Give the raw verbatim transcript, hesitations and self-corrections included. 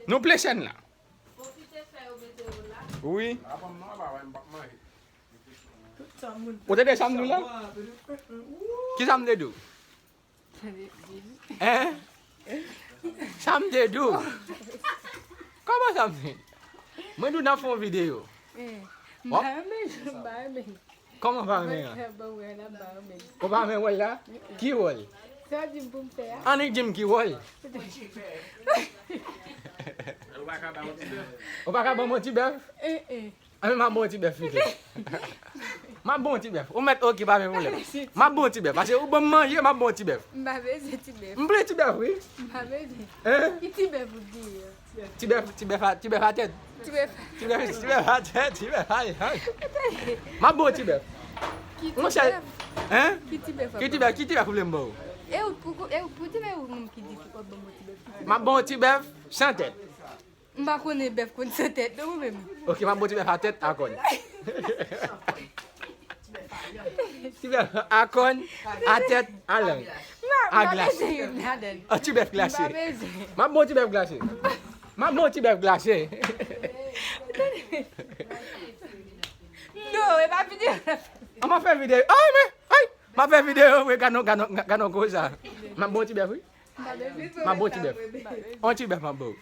Nou plen chèn la. Wi. Ou tande sa m di w la? Ki sa m te di w? Hein? Sa m te di w? Kòman sa m te di w? Mwen di w n ap fè yon videyo. M pa renmen, m pa renmen. Kòman w pa renmen an? Ou pa renmen wòl la? Ki wòl? Sa w di m pou m fè a? Annik di m ki wòl. Ou pa ka ban m yon ti bèf? Anben m ap ban w ti bèf pito. M ap ban w ti bèf. Ou mèt oke, pa gen pwoblèm. M ap ban w ti bèf. Paske ou ban m manje, m ap ban w ti bèf. M pa bezwen ti bèf. M vle ti bèf, wi. M pa bezwen. Hein? Ki ti bèf ou di yo? Ti bèf, ti bèf a, ti bèf a tèt. Ti bèf. Ti bèf, ti bèf a tèt, ti bèf a lang. M ap ba w ti bèf. Ki ti bèf? Hein? Ki ti bèf? Ki ti bèf, ki ti bèf ou vle m ba w? E ou pou, e ou pou di men ou menm ki di ki w ap ban m ti bèf. M ap ba w ti bèf san tèt. M pa konnen bèf konn san tèt non mwen menm. Ok, m ap ba w ti bèf a tèt, a kòn. Ti bèf a kòn, a tèt, a lang, a glas. Ti bèf glase. M ap ba w ti bèf glase. M ap ba w ti bèf glase. Non, e pa videyo. An m ap fè videyo. Ay, men, ay, m ap fè videyo, wi, gade non, gade non, gade non koze sa. M ap ba w ti bèf, wi. M ap ba w ti bèf. On ti bèf m ap ba w.